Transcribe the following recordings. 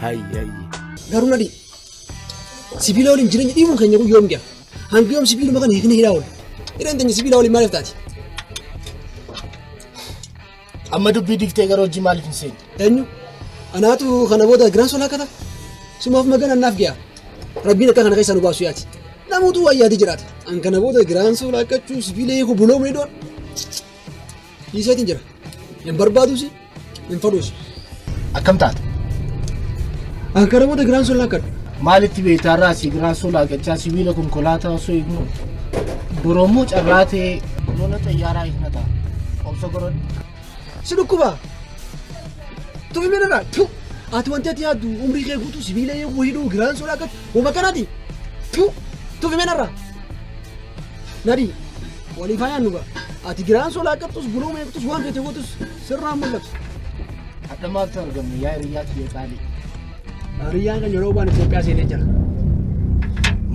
Hayyi hayyi. Garuu nadii sibiila waliin jireenya dhiibuun keenya kun yoom ga'a? Hanga yoom sibiiluma kana hiiknee hidhaa oolla? Hidhaan teenya sibiila waliin maaliif taati? Amma dubbii diiktee gara hojii maaliif hin seenne? Eenyu? Anaatu kana booda giraan solaa kata? Sumaaf magan annaaf ga'a. Rabbiin akka kana keessaa nu baasu yaati. Namoota waa yaadee jiraata. An kana booda giraan solaa akkachuu sibiila hiiku buloo miidhoon. Dhiiseetiin jira. Hin barbaaduusi, hin fadhuusi. Akkam taate? An kana booda giraan solaa akkadhu. Maalitti beektaa irraa asii giraan solaa gachaa sibiila konkolaataa osoo eegnu borommoo carraa ta'ee lola xayyaaraa hiikna ta'a. Obsa godhadhu. Si dhukkuba. Tufi miidhagaa. Tu. Ati wanti ati yaaddu umrii kee guutuu sibiila eeguu hidhuu giraan solaa akkachuu wama kanaati. Tu. Tufi miidhagaa. Nadii. Waliif haa yaadnu gaa. Ati giraan solaa akkattus buloo meeqtus waan feete gootus sirraan mul'atu. Hadha maaltu argamne yaa hiriyyaa kiyya qaalii. Hiriyyaan kan yeroo baan Itoophiyaa seenee jira.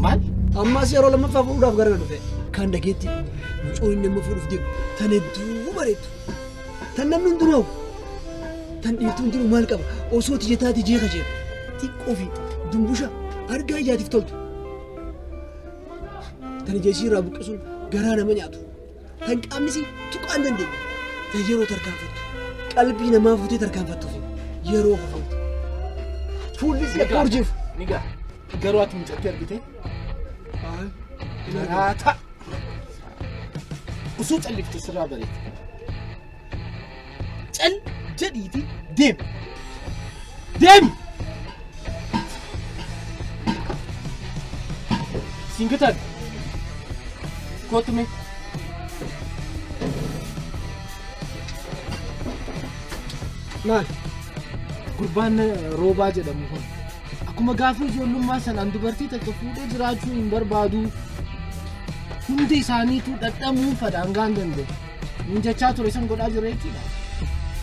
Maal? Ammas yeroo lammaffaa fuudhuudhaaf gara na dhufe. Kan dhageetti mucoo inni amma fuudhuuf deemu tan hedduu bareeddu. Tan namni hundinuu hawwu. Tan dhiirtuu hundinuu maal qaba osoo tiyya taate jee kajeelu. Xiqqoo fi dumbusha argaa ijaatiif toltu. Tan ija isii irraa buqqisuun garaa nama nyaatu. Tan qaamni isii tuqaa hin dandeenye. Tan yeroo tarkaanfattu qalbii namaa fuutee tarkaanfattuu fi yeroo kofaltu. Fuulli isii akka urjiif. Ni ga'a. Garuu ati mucattii argite? Maraata. Osoo callifte sirraa bareeda. Cal jedhiiti deemi. Deemi! Siin gataan. Kootu mee. Maal? Gurbaan roobaa jedhamu kun akkuma gaafa ijoollummaa sanaan dubartii takka fuudhee jiraachuu hin barbaadu. Hundi isaaniitu dhadhamuun fadhaan gaan danda'e. Nun jechaa ture san godhaa jira jechuudha.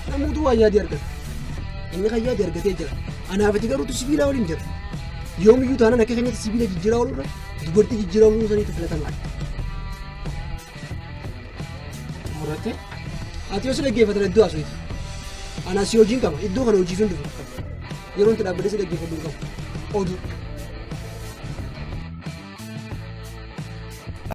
Namoota waa yaadee argata. Inni kan yaade argatee jira. Anaaf ati garuutu sibiilaa waliin jira. Yoomiyyuu taanaan akka keenyatti sibiila jijjiiraa oolurra dubartii jijjiiraa ooluu saniitu filatamaadha. Xumurattee? Ati yoo si dhaggeeffatan iddoo haasofti. Anaa si hojiin qaba. Iddoo kana hojiif hin dhufu. Yeroo itti dhaabbadhee si dhaggeeffadhu hin qabu. Oduu.